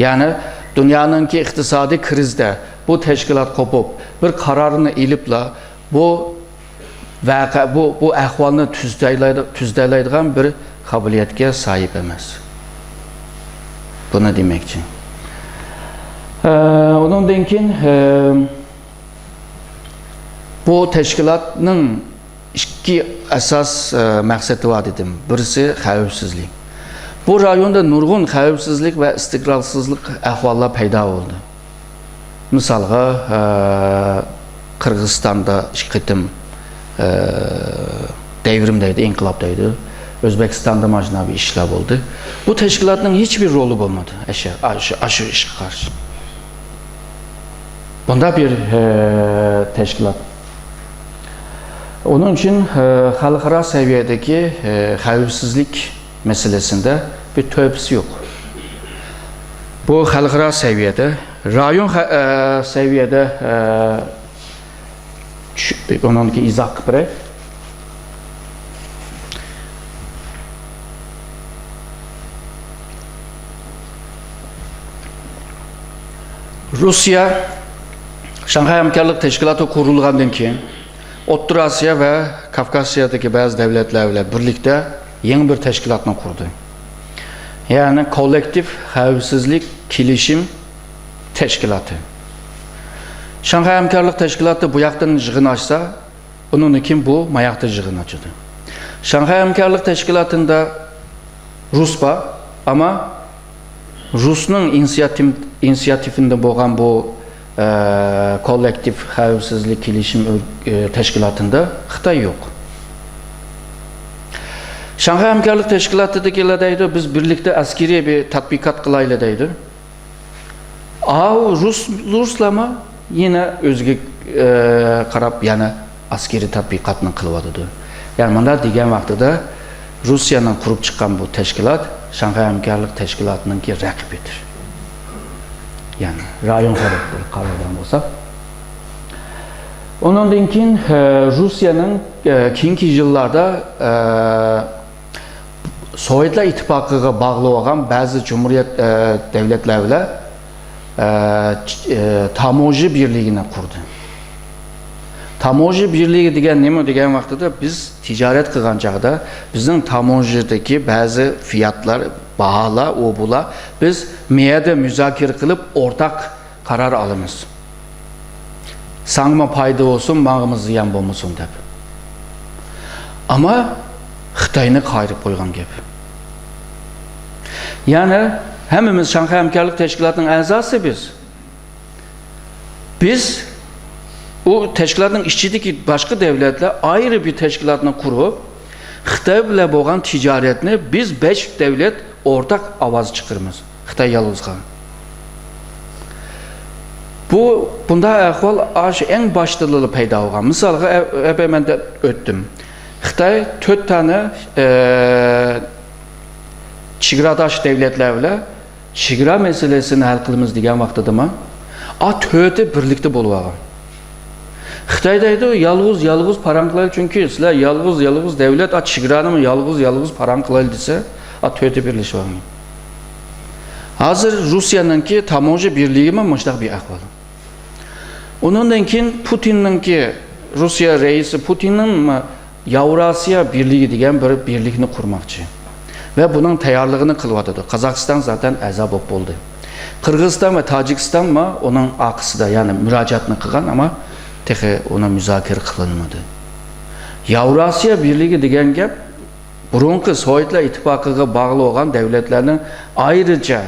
يەنى دۇنيانىڭكى ئىقتىسادىي كىرىزىستە بۇ تەشكىلات قوپۇپ، بىر قارارنى ئېلىپلا، بۇ ۋەقە، بۇ، بۇ ئەھۋالنى تۈزىتەلەيدىغان بىر قابىلىيەتكە ساھىب ئەمەس. بۇنى دېمەكچى. ئە، ئۇنىڭدىن كېيىن، ئە، بۇ تەشكىلاتنىڭ ئىككى ئاساس، ئە، مەقسىتى بار دېدىم. بىرسى خەۋپسىزلىك. بۇ رايوندا نۇرغۇن خەۋپسىزلىك ۋە ئىستىقرارسىزلىق ئەھۋاللار پەيدا بولدى. مىسالغا، ئە، قىرغىزىستاندا ئىككى قېتىم، ئە، دەۋرىم دەيدۇ، ئىنقىلاب دەيدۇ. ئۆزبېكىستاندا مانا شۇنداق بىر ئىشلار بولدى. بۇ تەشكىلاتنىڭ ھېچبىر رولى بولمىدى ئاشۇ، ئاشۇ، ئاشۇ ئىشقا قارشى. بۇنداق بىر، ئە، تەشكىلات. ئۇنىڭ ئۈچۈن، ئە، خەلقئارا سەۋىيەدىكى، ئە، خەۋپسىزلىك مەسىلىسىندە بىر تۆھپىسى يوق. بۇ خەلقئارا سەۋىيەدە، رايون خە-، ئە، سەۋىيەدە، ئە، چۈش-، ئۇنىڭدىكى ئىزاھ قىلىپ بېرەي. روسىيە شاڭخەي ھەمكارلىق تەشكىلاتى قۇرۇلغاندىن كېيىن، ئوتتۇرا ئاسىيا ۋە كاۋكاز ئاسىيادىكى بەزى دۆلەتلەر بىلەن بىرلىكتە يېڭى بىر تەشكىلاتنى قۇردى. يەنى كوللېكتىپ خەۋپسىزلىك كېلىشىم تەشكىلاتى. شاڭخەي ھەمكارلىق تەشكىلاتى بۇ ياقتىن يىغىن ئاچسا، ئۇنىڭدىن كېيىن بۇ ماياقتا يىغىن ئاچىدۇ. شاڭخەي ھەمكارلىق تەشكىلاتىدا رۇس بار، ئەمما رۇسنىڭ ئىنىسىياتىم-، ئىنىسىياتىۋىندا بولغان بۇ، ئە، كوللېكتىپ خەۋپسىزلىك كېلىشىم ئۆ-، ئە، تەشكىلاتىدا خىتاي يوق. شاڭخەي ھەمكارلىق تەشكىلاتىدىكىلەر دەيدۇ، بىز بىرلىكتە ئەسكىرىي بىر تەتبىقات قىلايلى دەيدۇ. ئاۋۇ رۇس، رۇسلارمۇ يەنە ئۆزىگە، ئە، قاراپ يەنە ئەسكىرىي تەتبىقاتنى قىلىۋاتىدۇ. يەنى مۇنداق دېگەن ۋاقتىدا رۇسىيەنىڭ قۇرۇپ چىققان بۇ تەشكىلات شاڭخەي ھەمكارلىق تەشكىلاتىنىڭكى رەقىبىدۇر. يەنى رايون خەۋپىگە قارايدىغان بولساق. ئۇنىڭدىن كېيىن، ئە، رۇسىيەنىڭ، ئە، كېيىنكى يىللاردا، ئە، سوۋېتلار ئىتتىپاقىغا باغلىۋالغان بەزى جۇمھۇرىيەت، ئە، دۆلەتلەر بىلەن، ئە، چ-، ئە، تاموژنا بىرلىكىنى قۇردى. تاموژنا بىرلىكى دېگەن نېمە دېگەن ۋاقتىدا، بىز تىجارەت قىلغان چاغدا بىزنىڭ تاموژنىدىكى بەزى فىياتلار، باھالار، ئۇ بۇلار، بىز مەيەردە مۇزاكىرە قىلىپ ئورتاق قارار ئالىمىز. ساڭىمۇ پايدا بولسۇن، ماڭىمۇ زىيان بولمىسۇن دەپ. ئەمما خىتاينى قايرىپ قويغان گەپ. يەنى ھەممىمىز شاڭخەي ھەمكارلىق تەشكىلاتىنىڭ ئەزاسى بىز. بىز ئۇ تەشكىلاتنىڭ ئىچىدىكى باشقا دۆلەتلەر ئايرى بىر تەشكىلاتنى قۇرۇپ، خىتاي بىلەن بولغان تىجارەتنى بىز بەش دۆلەت ئورتاق ئاۋاز چىقىرىمىز. خىتاي يالغۇز قالغان. بۇ، بۇنداق ئەھۋال ئاشۇ ئەڭ باشتىلا پەيدا بولغان. مىسالغا، ئە-، ئەپەي مەن دە ئۆتتۈم. خىتاي تۆت دانە، ئە، چېگراداش دۆلەتلەر بىلەن چېگرا مەسىلىسىنى ھەل قىلىمىز دېگەن ۋاقتىدىمۇ، ئا، تۆتى بىرلىكتە بولۇۋالغان. خىتاي دەيدۇ، يالغۇز، يالغۇز پاراڭ قىلايلى، چۈنكى سىلەر يالغۇز، يالغۇز دۆلەت، ئا، چېگرانىمۇ يالغۇز، يالغۇز پاراڭ قىلايلى دېسە، ئا، تۆتى بىرلىشىۋالغان. ھازىر روسىيەنىڭكى تاموژنا بىرلىكىمۇ مۇشۇنداق بىر ئەھۋال. ئۇنىڭدىن كېيىن پۇتىننىڭكى، روسىيە رەئىسى پۇتىننىڭ ياۋراسىيا بىرلىكى دېگەن بىر بىرلىكنى قۇرماقچى. ۋە بۇنىڭ تەييارلىقىنى قىلىۋاتىدۇ. قازاقىستان زاتەن ئەزا بولۇپ بولدى. قىرغىزىستان ۋە تاجىكىستانمۇ ئۇنىڭ ئارقىسىدا، يەنى مۇراجىئەتنى قىلغان، ئەمما تېخى ئۇنى مۇزاكىرە قىلىنمىدى. ياۋراسىيا بىرلىكى دېگەن گەپ بۇرۇنقى سوۋېتلار ئىتتىپاقىغا باغلى بولغان دۆلەتلەرنىڭ ئايرىچە،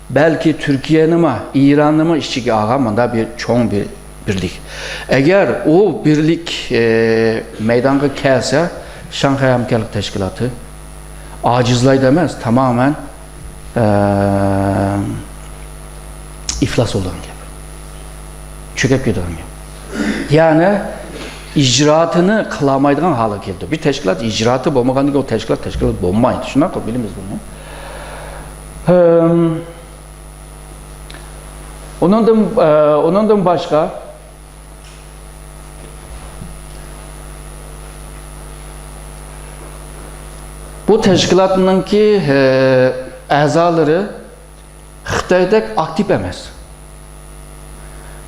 بەلكى تۈركىيەنىمۇ، ئىراننىمۇ ئىچىگە ئالغان مۇنداق بىر چوڭ بىر بىرلىك. ئەگەر ئۇ بىرلىك، ئە، مەيدانغا كەلسە، شاڭخەي ھەمكارلىق تەشكىلاتى ئاجىزلايدۇ ئەمەس، تامامەن، ئە، ئىپلاس بولىدىغان گەپ. چۆكۈپ كېتىدىغان گەپ. يەنى ئىجرائاتىنى قىلالمايدىغان ھالغا كېلىدۇ. بىر تەشكىلات ئىجرائاتى بولمىغاندىن كېيىن ئۇ تەشكىلات تەشكىلات بولمايدۇ. شۇنداققۇ، بىلىمىز بۇنى. ھىم. ئۇنىڭدىن، ئە، ئۇنىڭدىن باشقا، بۇ تەشكىلاتنىڭكى، ئە، ئەزالىرى خىتايدەك ئاكتىپ ئەمەس.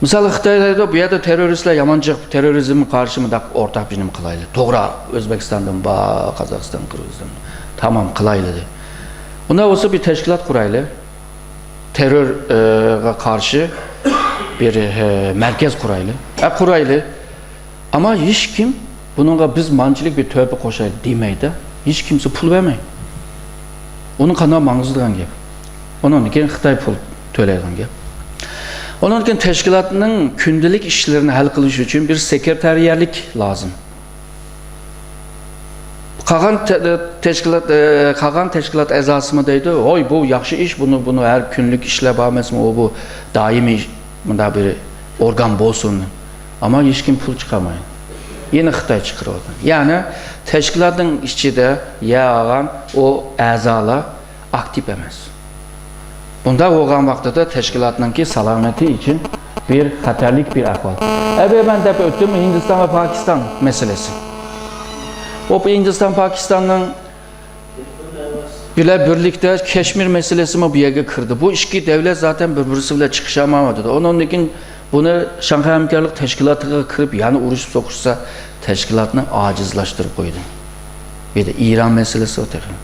مىسال، خىتاي دەيدۇ، بۇ يەردە تېررورىستلار يامان جىق، تېررورىزمغا قارشى مۇنداق ئورتاق بىر نېمە قىلايلى. توغرا، ئۆزبېكىستاندىن بار، قازاقىستان، قىرغىزىستان. تامام، قىلايلى دېدى. ئۇنداق بولسا بىر تەشكىلات قۇرايلى. تېررورغا قارشى بىر، ئە، مەركەز قۇرايلى. ئە، قۇرايلى. ئەمما ھېچكىم بۇنىڭغا بىز مانچىلىك بىر تۆھپە قوشايلى دېمەيدۇ. ھېچكىمسى پۇل بەرمەيدۇ. ئۇنى قانداق ماڭغۇزىدىغان گەپ؟ ئۇنىڭدىن كېيىن خىتاي پۇل تۆلەيدىغان گەپ. ئۇنىڭدىن كېيىن تەشكىلاتنىڭ كۈندىلىك ئىشلىرىنى ھەل قىلىش ئۈچۈن بىر سېكرېتارىيەلىك لازىم. قالغان تە-، تەشكىلات، ئە، قالغان تەشكىلات ئەزاسىمۇ دەيدۇ، ھوي، بۇ ياخشى ئىش، بۇنى، بۇنى ھەر كۈنلۈك ئىشلار بار ئەمەسمۇ، ئۇ، بۇ دائىمىي مۇنداق بىر ئورگان بولسۇن. ئەمما ھېچكىم پۇل چىقارمايدۇ. يەنە خىتاي چىقىرىۋاتىدۇ. يەنى تەشكىلاتنىڭ ئىچىدە يەر ئالغان ئۇ ئەزالار ئاكتىپ ئەمەس. بۇنداق بولغان ۋاقتىدا تەشكىلاتنىڭكى سالامىتى ئۈچۈن بىر خەتەرلىك بىر ئەھۋال. ئەۋەل مەن دەپ ئۆتتۈم، ھىندىستان ۋە پاكىستان مەسىلىسى. ئۇ ھىندىستان پاكىستاننىڭ بىلەن بىرلىكتە كەشمىر مەسىلىسىمۇ بۇ يەرگە كىردى. بۇ ئىككى دۆلەت زاتەن بىر-بىرسى بىلەن چىقىشالمايۋاتىدۇ. ئۇنىڭدىن كېيىن بۇنى شاڭخەي ھەمكارلىق تەشكىلاتىغا كىرىپ يەنە ئۇرۇشۇپ سوقۇشسا، تەشكىلاتنى ئاجىزلاشتۇرۇپ قويدى. بىر دە ئىران مەسىلىسى بار تېخى.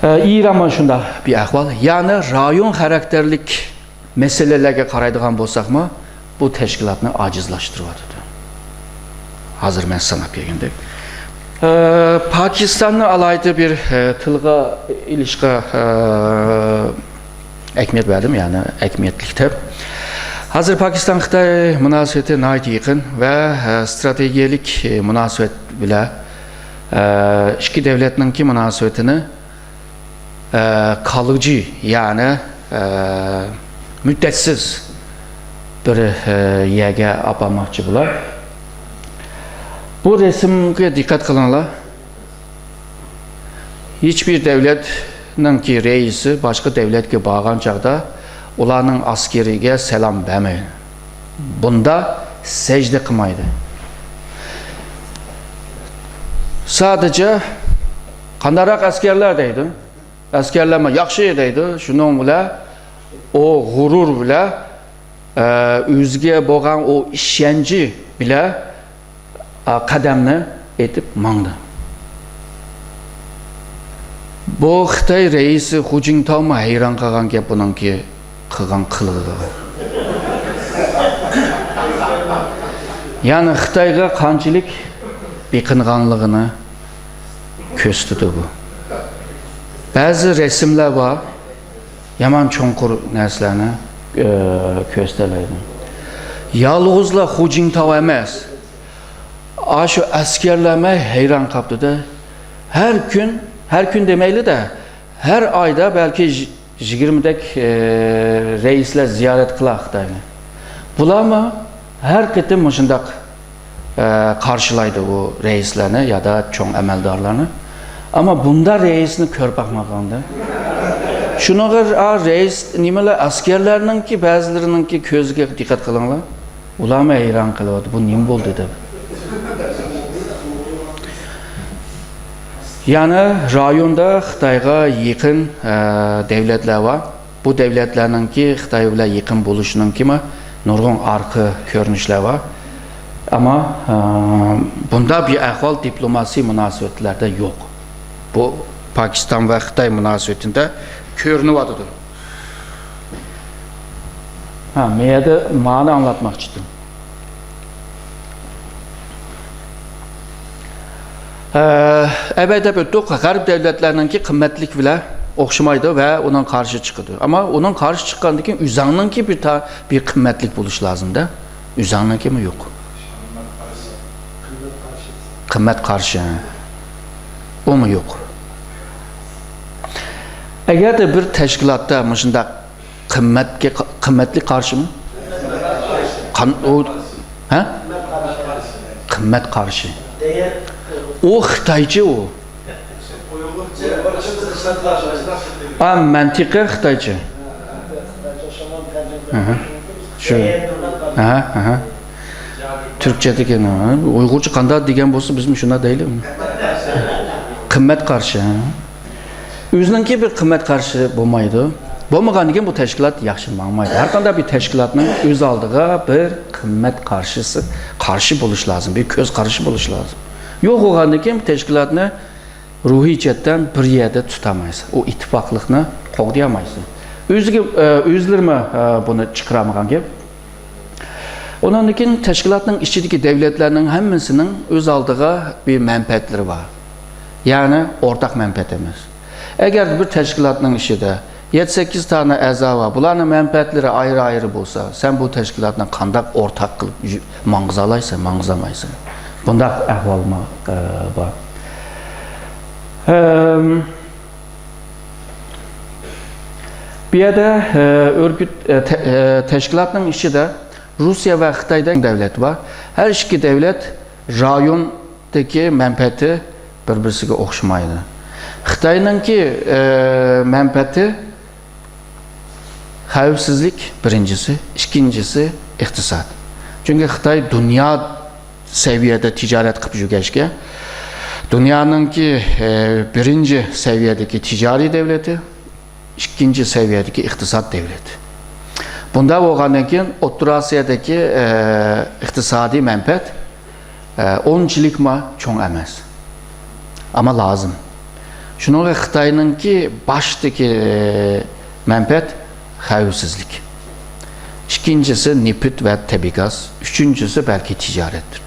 ئە، ئىرانمۇ شۇنداق بىر ئەھۋال. يەنى رايون خاراكتېرلىك مەسىلىلەرگە قارايدىغان بولساقمۇ، بۇ تەشكىلاتنى ئاجىزلاشتۇرۇۋاتىدۇ. ھازىر مەن ساناپ كەلگەندەك. ئە، پاكىستاننى ئالاھىدە بىر، ئە، تىلغا ئېلىشقا، ئە، ئەھمىيەت بەردىم، يەنى ئەھمىيەتلىك دەپ. ھازىر پاكىستان-خىتاي مۇناسىۋىتى ناھايىتى يېقىن ۋە، ئە، ستراتېگىيەلىك، ئە، مۇناسىۋەت بىلەن، ئە، ئىككى دۆلەتنىڭكى مۇناسىۋىتىنى، ئە، قالغۇچى، يەنى، ئە، مۇددەتسىز بىر، ئە، يەرگە ئاپارماقچى بۇلار. بۇ رەسىمگە دىققەت قىلىڭلار. ھېچبىر دۆلەتنىڭكى رەئىسى باشقا دۆلەتكە بارغان چاغدا ئۇلارنىڭ ئەسكىرىگە سالام بەرمەيدۇ. بۇندا سەجدە قىلمايدۇ. سادىچە، «قانداقراق ئەسكەرلەر؟» دەيدۇ. ئەسكەرلەرمۇ «ياخشى» دەيدۇ. شۇنىڭ بىلەن ئۇ غۇرۇر بىلەن، ئە، ئۆزىگە بولغان ئۇ ئىشەنچى بىلەن، ئە، قەدەمنى ئېتىپ ماڭدى. بۇ خىتاي رەئىسى خۇ جىنتاۋمۇ ھەيران قالغان گەپ بۇنىڭكى قىلغان قىلىقىغا. يەنى خىتايغا قانچىلىك بېقىنغانلىقىنى كۆرسىتىدۇ بۇ. بەزى رەسىملەر بار، يامان چوڭقۇر نەرسىلەرنى، ئە، كۆرسىتەلەيدۇ. يالغۇزلا خۇ جىنتاۋ ئەمەس، ئاشۇ ئەسكەرلەرمۇ ھەيران قاپتۇ-دە. ھەر كۈن، ھەر كۈن دېمەيلى-دە، ھەر ئايدا بەلكى يىگىرمىدەك، ئە، رەئىسلەر زىيارەت قىلار خىتاينى. بۇلارمۇ ھەر قېتىم مۇشۇنداق، ئە، قارشىلايدۇ بۇ رەئىسلەرنى يادا چوڭ ئەمەلدارلارنى. ئەمما بۇنداق رەئىسنى كۆرۈپ باقمىغاندا. شۇنىڭغا، ئا، رەئىس نېمىلەر، ئەسكەرلەرنىڭكى، بەزىلىرىنىڭكى كۆزىگە دىققەت قىلىڭلار. ئۇلارمۇ ھەيران قېلىۋاتىدۇ، بۇ نېمە بولدى دەپ. يەنى رايوندا خىتايغا يېقىن، ئە، دۆلەتلەر بار. بۇ دۆلەتلەرنىڭكى خىتاي بىلەن يېقىن بولۇشىنىڭكىمۇ نۇرغۇن ئارقا كۆرۈنۈشلەر بار. ئەمما، ئە، بۇنداق بىر ئەھۋال دىپلوماسىي مۇناسىۋەتلەردە يوق. بۇ پاكىستان ۋە خىتاي مۇناسىۋىتىدە كۆرۈنۈۋاتىدۇ. ھە، مەيەردە مانا ئاڭلاتماقچىدىم. ئە، ئەۋەل دەپ ئۆتتۇق، غەرب دۆلەتلەرنىڭكى قىممەتلىك بىلەن ئوخشىمايدۇ ۋە ئۇنىڭ قارشى چىقىدۇ. ئەمما ئۇنىڭ قارشى چىققاندىن كېيىن ئۆزەڭنىڭكى بىر تا-، بىر قىممەتلىك بولۇش لازىمدا. ئۆزەڭنىڭكىمۇ يوق. قىممەت قارشى. ئۇمۇ يوق. ئەگەردە بىر تەشكىلاتتا مۇشۇنداق قىممەتكە، قىممەتلىك قارشىمۇ؟ قان-، ئۇ، ھە؟ قىممەت قارشى. ئۇ خىتايچە ئۇ. ئا، مەنتىقە خىتايچە. ئەھە. شۇ. ئەھە، ئەھە. تۈركچە دېگەن، ھە؟ ئۇيغۇرچە قانداق دېگەن بولسا، بىزمۇ شۇنداق دەيلى. قىممەت قارشى، ھە؟ ئۆزىنىڭكى بىر قىممەت قارشى بولمايدۇ. بولمىغاندىن كېيىن بۇ تەشكىلات ياخشى ماڭمايدۇ. ھەر قانداق بىر تەشكىلاتنىڭ ئۆز ئالدىغا بىر قىممەت قارشىسى، قارشى بولۇش لازىم، بىر كۆز قارىشى بولۇش لازىم. يوق بولغاندىن كېيىن بۇ تەشكىلاتنى روھىي جەھەتتىن بىر يەردە تۇتالمايسەن. ئۇ ئىتتىپاقلىقنى قوغدىيالمايسەن. ئۆزىگە، ئە، ئۆزلىرىمۇ، ئە، بۇنى چىقىرالمىغان گەپ. ئۇنىڭدىن كېيىن تەشكىلاتنىڭ ئىچىدىكى دۆلەتلەرنىڭ ھەممىسىنىڭ ئۆز ئالدىغا بىر مەنپەئەتلىرى بار. يەنى ئورتاق مەنپەئەت ئەمەس. ئەگەر بىر تەشكىلاتنىڭ ئىچىدە يەتتە سەككىز دانە ئەزا بار، بۇلارنىڭ مەنپەئەتلىرى ئايرى-ئايرى بولسا، سەن بۇ تەشكىلاتنى قانداق ئورتاق قىلىپ يۈ-، ماڭغۇزالايسەن، ماڭغۇزالمايسەن. بۇنداق ئەھۋالمۇ، ئە، بار. ئەم، بۇ يەردە، ئە، ئۆرگۈت، ئە، تە-، ئە، تەشكىلاتنىڭ ئىچىدە روسىيە ۋە خىتايدەك دۆلەت بار. ھەر ئىككى دۆلەت رايوندىكى مەنپەئەتى بىر-بىرسىگە ئوخشىمايدۇ. خىتاينىڭكى، ئە، مەنپەئەتى خەۋپسىزلىك بىرىنچىسى، ئىككىنچىسى ئىقتىساد. چۈنكى خىتاي دۇنيا سەۋىيەدە تىجارەت قىلىپ يۈرگەچكە، دۇنيانىڭكى، ئە، بىرىنچى سەۋىيەدىكى تىجارىي دۆلىتى، ئىككىنچى سەۋىيەدىكى ئىقتىساد دۆلىتى. بۇنداق بولغاندىن كېيىن ئوتتۇرا ئاسىيادىكى، ئە، ئىقتىسادىي مەنپەئەت ئە، ئۇنچىلىكمۇ چوڭ ئەمەس. ئەمما لازىم. شۇنىڭغا خىتاينىڭكى باشتىكى، ئە، مەنپەئەت خەۋپسىزلىك. ئىككىنچىسى نېفىت ۋە تەبىئىي گاز. ئۈچىنچىسى بەلكى تىجارەتتۇر.